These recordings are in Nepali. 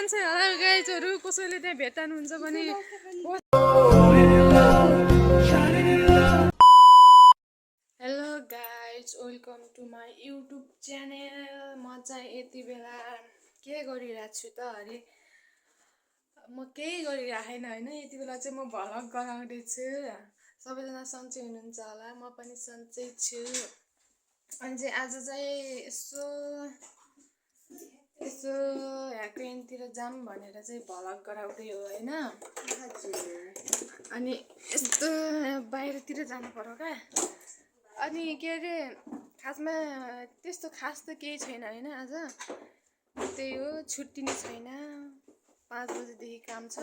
मान्छे होला गाइजहरू कसैले त्यहाँ भेट्टानुहुन्छ भने hello guys welcome to my YouTube channel. म चाहिँ यति बेला के गरिरहेको छु त अरे म केही गरिरहेन होइन। यति बेला चाहिँ म भ्लग गराउँदैछु। सबैजना सन्चै हुनुहुन्छ होला, म पनि सन्चै छु। अनि चाहिँ आज चाहिँ यसो ह्याकुइनतिर जाऊँ भनेर चाहिँ भ्लग गराउँदै हो होइन। अनि यस्तो बाहिरतिर जानु पर्यो क्या। अनि के अरे खासमा त्यस्तो खास त केही छैन होइन। आज त्यही हो, छुट्टी नै छैन, 5 बजेदेखि काम छ।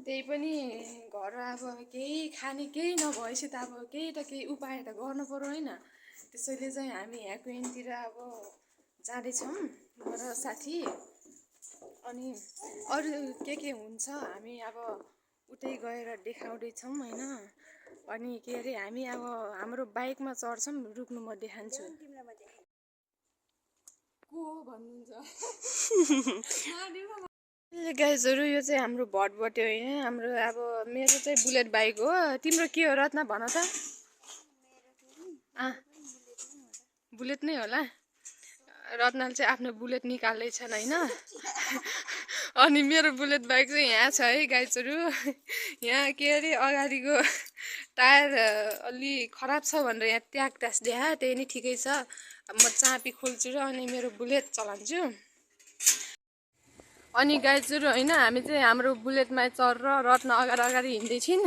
त्यही पनि घर अब केही खाने केही नभएपछि त अब केही त केही उपाय त गर्नु पर्यो होइन। त्यसैले चाहिँ हामी ह्याकुइनतिर अब जाँदैछौँ म र साथी। अनि अरू के हुन्छ हामी अब उतै गएर देखाउँदैछौँ होइन। अनि के अरे हामी अब हाम्रो बाइकमा चढ्छौँ, रुक्नु म देखान्छु को भन्नुहुन्छ। गाइजहरू यो चाहिँ हाम्रो भटबटे होइन, हाम्रो अब मेरो चाहिँ बुलेट बाइक हो। तिम्रो के हो रत्ना भन त। बुलेट नै होला। रत्नाले चाहिँ आफ्नो बुलेट निकाल्दैछन् होइन। अनि मेरो बुलेट बाइक चाहिँ यहाँ छ है गाइजहरू। यहाँ के अरे अगाडिको टायर अलि खराब छ भनेर यहाँ ट्यास देखा, त्यही नै ठिकै छ। अब म चाबी खोल्छु र अनि मेरो बुलेट चलाउँछु। अनि गाइजहरू होइन हामी चाहिँ हाम्रो बुलेटमा चढेर रत्न अगाडि हिँड्दैछिन्,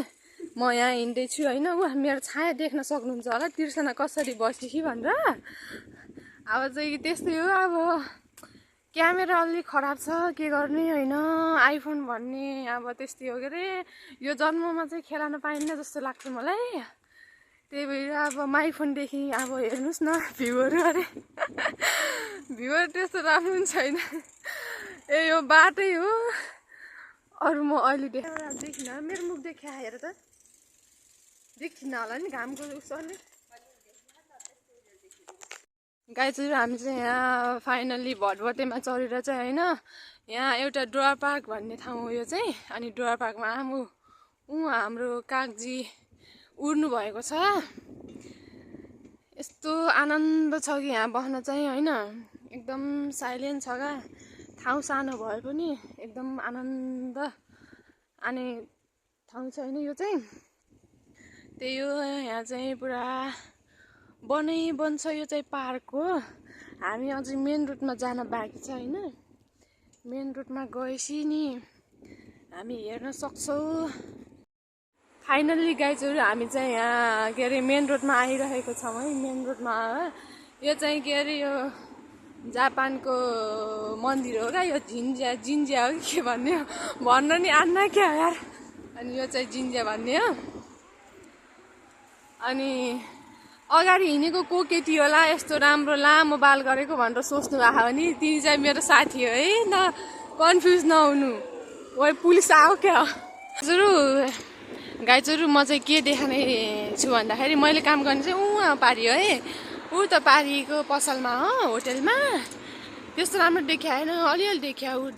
म यहाँ हिँड्दैछु होइन। ऊ मेरो छाया देख्न सक्नुहुन्छ होला, तिर्सना कसरी बस्यो कि भनेर। अब चाहिँ त्यस्तै हो, अब क्यामेरा अलि खराब छ, के गर्ने होइन। आइफोन भन्ने अब त्यस्तै हो के अरे, यो जन्ममा चाहिँ खेलाउन पाइन्न जस्तो लाग्छ मलाई। त्यही भएर अब आइफोनदेखि अब हेर्नुहोस् न भ्यूहरू, अरे भ्यूहरू त्यस्तो राम्रो पनि छैन। ए यो बाटै हो, अरू म अहिले देखिनँ। मेरो मुख देखिया हेर त, देखिन्न होला नि घामको उसले। गाइजहरू हामी चाहिँ यहाँ फाइनल्ली भटबटेमा चढेर चाहिँ होइन, यहाँ एउटा डुवर पार्क भन्ने ठाउँ हो यो चाहिँ। अनि डुवर पार्कमा हाम्रो कागजी उड्नु भएको छ। यस्तो आनन्द छ कि यहाँ बस्न चाहिँ होइन। एकदम साइलेन्ट छ क्या, ठाउँ सानो भए पनि एकदम आनन्द आने ठाउँ छ होइन यो चाहिँ। त्यही हो, यहाँ चाहिँ पुरा बन छ यो चाहिँ पार्क हो। हामी अझै मेन रुटमा जान बाँकी छ होइन। मेन रुटमा गएपछि नि हामी हेर्न सक्छौँ। फाइनल्ली गाइजहरू हामी चाहिँ यहाँ के अरे मेन रोडमा आइरहेको छौँ है। मेन रोडमा यो चाहिँ के अरे यो जापानको मन्दिर हो क्या। यो जिन्जिया हो कि के भन्ने हो, भन्न नि आन्न क्या यार। अनि यो चाहिँ जिन्जिया भन्ने हो। अनि अगाडि हिँडेको को केटी होला यस्तो राम्रो लामो बाल गरेको भनेर सोच्नु भएको भने तिनी चाहिँ मेरो साथी हो है, न कन्फ्युज नहुनु। वही पुलिस आयो क्या। गाइजहरू म चाहिँ के देखाउने छु भन्दाखेरि मैले काम गर्ने चाहिँ उहाँ पारी हो है। ऊ त पारीको पसलमा हो, होटेलमा। त्यस्तो राम्रो देखिया होइन, अलिअलि देखिया। ऊ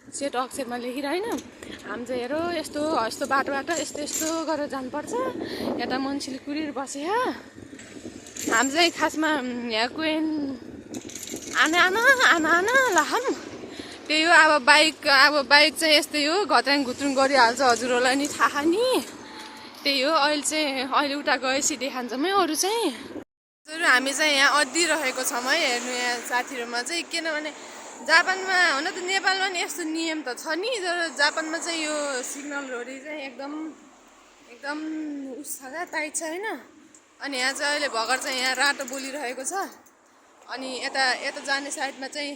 सेट अक्षरमा लेखेर होइन। हामी चाहिँ हेर यस्तो बाटोबाट यस्तो गरेर जानुपर्छ। यता मान्छेले कुरेर बसे। हामी चाहिँ खासमा ह्याकुइन आना लहम। त्यही हो, अब बाइक चाहिँ यस्तै हो, घत्राङ घुत्रुङ गरिहाल्छ, हजुरहरूलाई नि थाहा नि। त्यही हो, अहिले उता गएपछि देखान्छौँ है अरू चाहिँ। हामी चाहिँ यहाँ अड्दिरहेको छौँ है। हेर्नु यहाँ साथीहरूमा चाहिँ, किनभने जापानमा हुन त नेपालमा नि यस्तो नियम त छ नि, तर जापानमा चाहिँ यो सिग्नलहरू चाहिँ एकदम उस छ क्या, टाइट छ होइन। अनि यहाँ चाहिँ अहिले भर्खर चाहिँ यहाँ रातो बोलिरहेको छ। अनि यता जाने साइडमा चाहिँ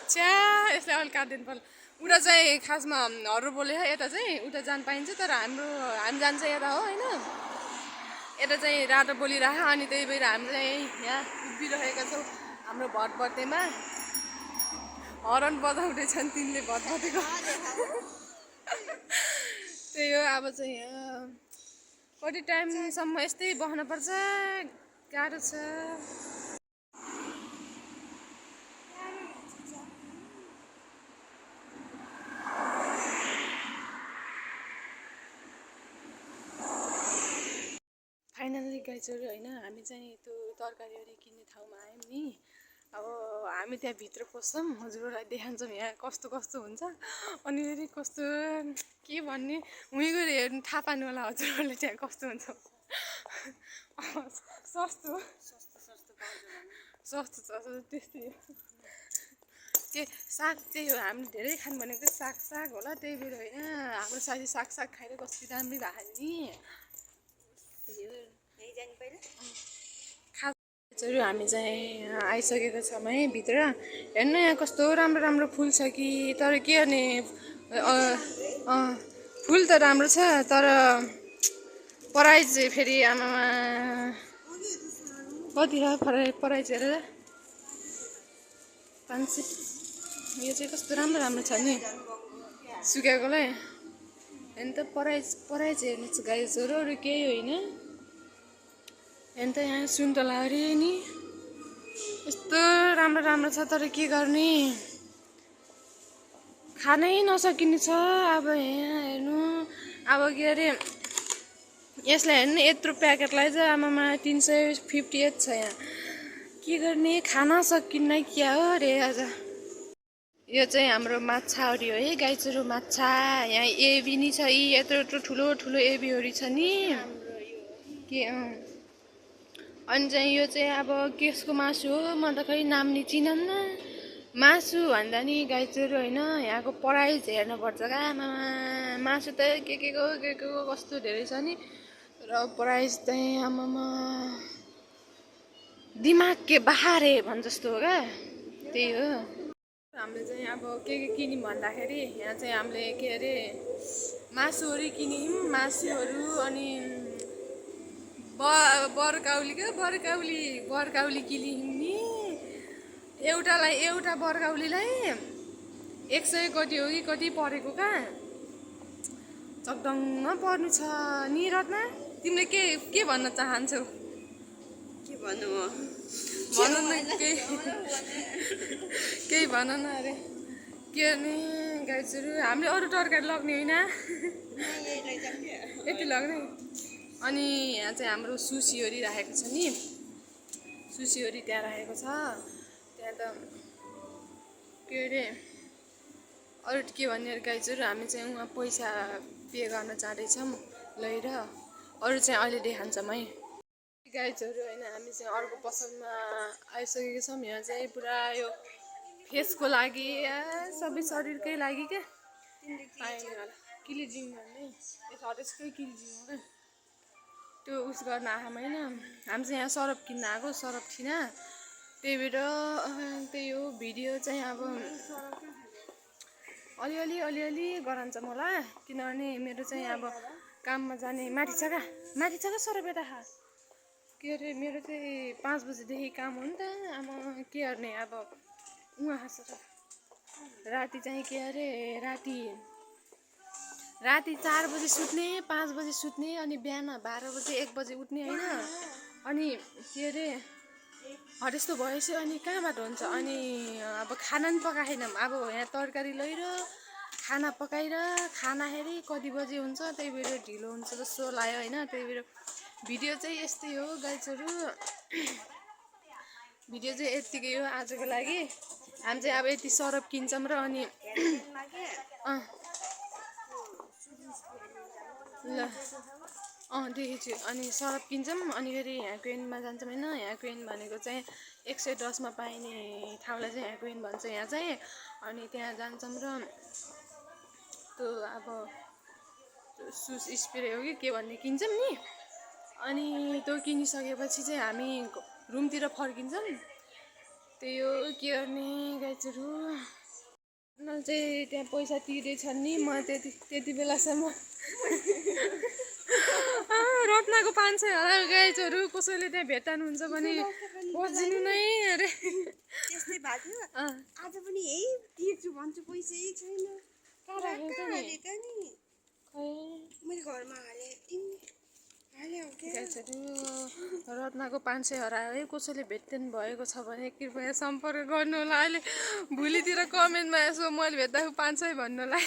छ्या यसलाई अलिक काटिदिनु पर्ला। उता चाहिँ खासमा हर्रो बोले यता चाहिँ उता जान पाइन्छ, तर हामी जान्छ यता हो होइन। यता चाहिँ रातो बोलिरह। अनि त्यही भएर हामी चाहिँ यहाँ उभिरहेका छौँ हाम्रो भटबटेमा। हरन बजाउँदैछन् तिनले भटबटेको। त्यही हो, अब चाहिँ यहाँ कति टाइमसम्म यस्तै बस्नुपर्छ, गाह्रो छ। फाइनल्ली गाइजहरू होइन हामी चाहिँ त्यो तरकारीहरू किन्ने ठाउँमा आयौँ नि। अब हामी त्यहाँ भित्र पस्छौँ, हजुरहरूलाई देखाउँछौँ यहाँ कस्तो कस्तो हुन्छ। अनि फेरि कस्तो के भन्ने उहीँ गएर हेर्नु थाहा पानु होला हजुरहरूले त्यहाँ कस्तो हुन्छ। सस्तो सस्तो सस्तो त्यस्तै हो। त्यो साग त्यही हो, हामीले धेरै खानु भनेको चाहिँ साग साग होला, त्यही भएर होइन हाम्रो साथी साग साग खाएर कस्तो राम्रै भएको नि। खासहरू हामी चाहिँ आइसकेको छौँ है भित्र। हेर्नु यहाँ कस्तो राम्रो राम्रो फुल छ कि, तर के गर्ने फुल त राम्रो छ तर प्राइज चाहिँ फेरि आमामा कति हो प्राइज हेरेर 500। यो चाहिँ कस्तो राम्रो राम्रो छ नि सुकेकोलाई। हेर्नु त प्राइज हेर्नु छ गाइजहरू, अरू केही होइन। हेर्नु त यहाँ सुन्तला अरे नि यस्तो राम्रो राम्रो छ, तर के गर्ने खानै नसकिने छ। अब यहाँ हेर्नु अब के अरे यसलाई हेर्नु यत्रो प्याकेटलाई चाहिँ आमामा 358 छ यहाँ। के गर्ने खाना सकिन्न क्या हो अरे आज। यो चाहिँ हाम्रो माछाहरू हो है गाइजहरू, माछा यहाँ एबी नि छ, यी यत्रो यत्रो ठुलो ठुलो एबीहरू छ नि के। अनि चाहिँ यो चाहिँ अब केसको मासु हो, म त खै नाम नि चिनन्न। मासु भन्दा नि गाइजहरू होइन यहाँको प्राइस हेर्नुपर्छ क्या आमामा। मासु त के को कस्तो धेरै छ नि, र प्राइस चाहिँ आमामा दिमाग के बाहारे भन् जस्तो हो क्या, त्यही हो। हामीले चाहिँ अब के किन्यौँ भन्दाखेरि यहाँ चाहिँ हामीले के अरे मासुहरू किन्यौँ, मासुहरू। अनि बरकाउली किन्यौँ नि। एउटा बरकाउलीलाई 100 कति हो कि कति परेको कहाँ चकडङ्ग पर्नु छ नि। रत्ना तिमीले के भन्न चाहन्छौ? के भन्नु भन न केही भन न। अरे के गर्ने गाइजहरू हामीले अरू तरकारी लग्ने होइन यति लग्ने। अनि यहाँ चाहिँ हाम्रो सुसीहरू राखेको छ नि, सुसीहरू त्यहाँ राखेको छ। त्यहाँ त के अरे अरू के भन्ने गाइजहरू हामी चाहिँ उहाँ पैसा पे गर्न जाँदैछौँ लिएर, अरू चाहिँ अहिले देखाउँछौँ है गाइजहरू होइन। हामी चाहिँ अर्को पसलमा आइसकेको छौँ। यहाँ चाहिँ पुरा यो फेसको लागि सबै शरीरकै लागि क्या पाइने होला किलिजिङ भन्ने हरेसकै किलिजिङ हो क्या, त्यो उस गर्न आएँ होइन। हामी चाहिँ यहाँ सरप किन्न आएको, सरप थिएन त्यही भएर त्यही हो। भिडियो चाहिँ अब अलिअलि गराउँछ मलाई, किनभने मेरो चाहिँ अब काममा जाने माथि छ क्या सरप यता के अरे मेरो चाहिँ 5 बजीदेखि काम हो नि त। अब के गर्ने अब उहाँ हाँसेर राति चाहिँ के अरे राति 4 बजी सुत्ने, 5 बजी सुत्ने, अनि बिहान 12 बजी 1 बजी उठ्ने होइन। अनि के अरे हर यस्तो भएपछि अनि कहाँबाट हुन्छ। अनि अब खाना पनि पकाएनौँ, अब यहाँ तरकारी लिएर खाना पकाएर खानाखेरि कति बजी हुन्छ, त्यही भएर ढिलो हुन्छ जस्तो लाग्यो होइन। त्यही भएर भिडियो चाहिँ यस्तै हो गाइजहरू, भिडियो चाहिँ यत्तिकै हो आजको लागि। हामी चाहिँ अब यति सरप किन्छौँ र अनि ल देखेछु। अनि सरप किन्छौँ अनि फेरि यहाँको एन्डमा जान्छौँ होइन। यहाँको एन्ड भनेको चाहिँ 110मा पाइने ठाउँलाई चाहिँ यहाँको एन्ड भन्छ यहाँ चाहिँ। अनि त्यहाँ जान्छौँ र त्यो अब सुस स्प्रे हो कि के भन्ने किन्छौँ नि। अनि त्यो किनिसकेपछि चाहिँ हामी रुमतिर फर्किन्छौँ। त्यही हो के गर्ने गाइजहरू। उनीहरूले चाहिँ त्यहाँ पैसा तिर्दैछन् नि, म त्यति बेलासम्म रत्नाको 500 होला गाइजहरू। कसैले त्यहाँ भेट्टानुहुन्छ भने खोजिनु नै अरे त्यस्तै भएको थियो। आज पनि यही तिर्छु भन्छु, पैसै छैन। मैले घरमा रत्नाको 500 हरायो है। कसैले भेट्नु भएको छ भने कृपया सम्पर्क गर्नु होला। अहिले भोलितिर कमेन्टमा यसो मैले भेट्दाको 500 भन्नुलाई।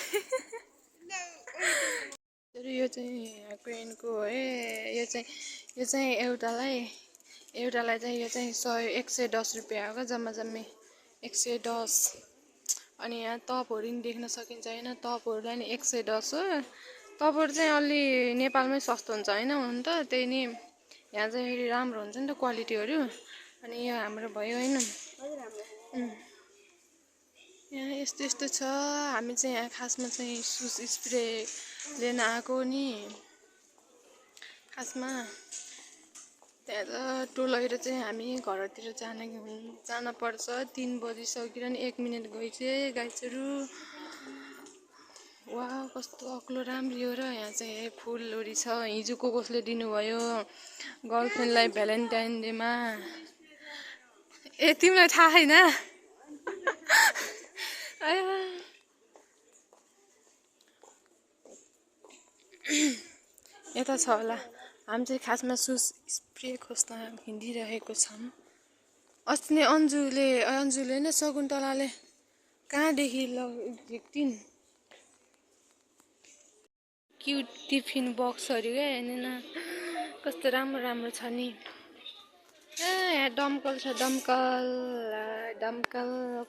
यो चाहिँ क्रेनको है यो चाहिँ एउटालाई चाहिँ यो चाहिँ 110 रुपियाँ हो क्या जम्मा जम्मी 110। अनि यहाँ तपहरू नि देख्न सकिन्छ होइन तपहरूलाई नि 110 हो। तपहरू चाहिँ अलि नेपालमै सस्तो हुन्छ होइन हुन त त्यही नि यहाँ चाहिँ राम्रो हुन्छ नि त क्वालिटीहरू। अनि यो हाम्रो भयो होइन यहाँ यस्तो यस्तो छ। हामी चाहिँ यहाँ खासमा चाहिँ सुस स्प्रे लिन आएको नि खासमा त्यहाँ त टोलेर चाहिँ हामी घरतिर जान पर्छ 3 बजिसकेर नि 1 मिनट गइसक्यो गाइजहरू। वाह कस्तो अग्लो राम्री हो र यहाँ चाहिँ फुलहरू छ हिजो कसले दिनुभयो गर्लफ्रेन्डलाई भ्यालेन्टाइन डेमा। ए तिमीलाई थाहा छैन यता छ होला। हामी चाहिँ खासमा सुस स्प्रे खोज्न हिँडिरहेको छौँ। अस्ति नै अन्जुले नै शकुन्तलाले कहाँदेखि झिक्टिन् क्युट टिफिन बक्सहरू क्या हेर्नु न कस्तो राम्रो राम्रो छ नि। यहाँ दमकल छ दमकल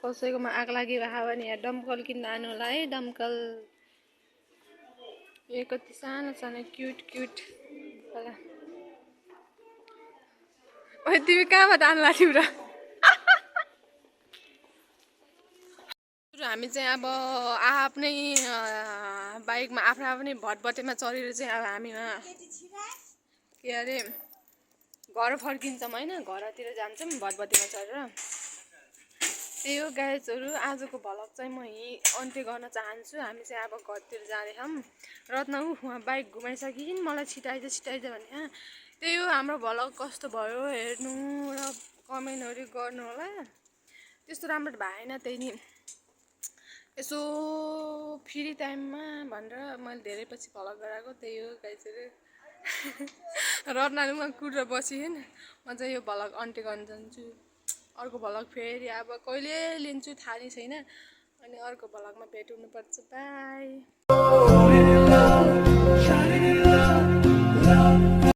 कसैकोमा आग लागि भए भने यहाँ दमकल किन्न आनु होला है दमकल। यो कति सानो सानो क्युट होला। ओ तिमी कहाँबाट आन्ला तिम्रो हामी चाहिँ अब आफ्नै बाइकमा आफ्नै भटभटेमा चढेर चाहिँ अब हामी के अरे घर फर्किन्छौँ होइन घरतिर जान्छौँ भटभटेमा चढेर। त्यही हो गाइजहरू आजको भ्लग चाहिँ म यहीँ अन्त्य गर्न चाहन्छु। हामी चाहिँ अब घरतिर जाँदैछौँ रत्न उहाँ बाइक घुमाइसकिन् मलाई छिटाइज भने। त्यही हो हाम्रो भ्लग कस्तो भयो हेर्नु र कमेन्टहरू गर्नु होला। त्यस्तो राम्रो भएन त्यही नि यसो फ्री टाइममा भनेर मैले धेरै पछि भ्लग गराएको त्यही हो गाइजहरू। रत्नले म कुरेर बसिन् म चाहिँ यो भ्लग अन्त्य गर्न जान्छु। अर्को भ्लग फेरि अब कहिले लिन्छु थाहा नै छैन। अनि अर्को भ्लगमा भेट हुनुपर्छ। बाई।